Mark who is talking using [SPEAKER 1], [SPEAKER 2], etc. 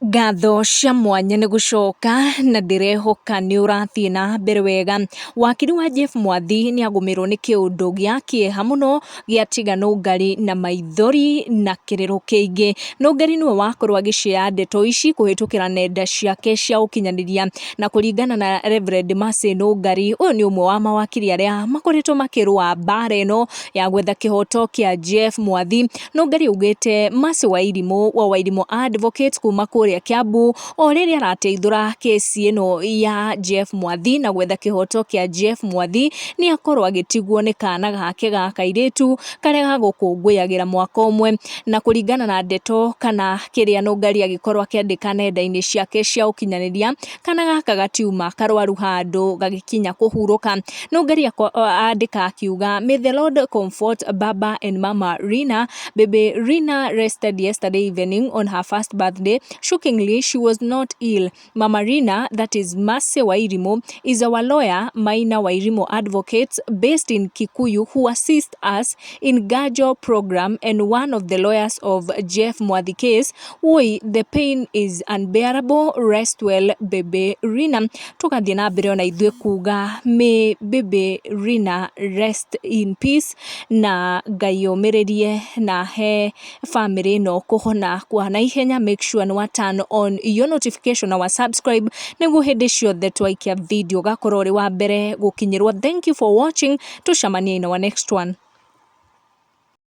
[SPEAKER 1] Ngatho cia mwanya nĩ gũcoka na ndĩrehoka nĩ ũrathiĩ na mbere wega. Wakiri wa Jeff Mwathi nĩ agũmĩrwo nĩ kĩũndũ gĩa kĩeha mũno gĩatiga Nũngari na maithori na kĩrĩro kĩingĩ. Nũngari nĩwe wakorwo agĩshare ndeto ici kũhĩtũkĩra nenda ciake cia ũkinyanĩria, na kũringana na Reverend Mercy Nũngari, ũyũ nĩ ũmwe wa mawakiri arĩa makoretwo makĩrũa mbara ĩno ya gwetha kĩhoto kĩa Jeff Mwathi. Nũngari augĩte Mercy Wairimũ wa Wairimũ Advocates kuma kũrĩa Kiambu o rĩrĩa arateithũra kesi ĩno ya Jeff Mwathi na gwetha kĩhoto kĩa Jeff Mwathi, nĩ akorwo agĩtigwo nĩ kana gake ga kairĩtu karĩa gagũkũngũyagĩra mwaka ũmwe. Na kũringana na ndeto kana kĩrĩa Nũngari agĩkorwo akĩandĩka nenda-inĩ ciake cia ũkinyanĩria, kana gaka gatiuma karwaru handũ gagĩkinya kũhurũka. Nũngari andĩka akiuga, "May the Lord comfort Baba and Mama Rina. Baby Rina rested yesterday evening on her first birthday. Shockingly, she was not ill. Mama Rina, that is Mercy Wairimu, is our lawyer, Maina Wairimu Advocates, based in Kikuyu, who assist us in Gajo program and one of the lawyers of Jeff Mwathi case. Woi, the pain is unbearable. Rest well, baby Rina." Tũgathiĩ na mbere ona ithuĩ kuga may baby Rina rest in peace, na Ngai omĩrĩrie na he family ĩno kũhona kwa naihenya. Make sure nĩ wa turn on your notification na wa subscribe nĩguo hĩndĩ ciothe twaikia video gakorwo ũrĩ wa mbere gũkinyĩrwo. Thank you for watching, tũcemanie in our next one.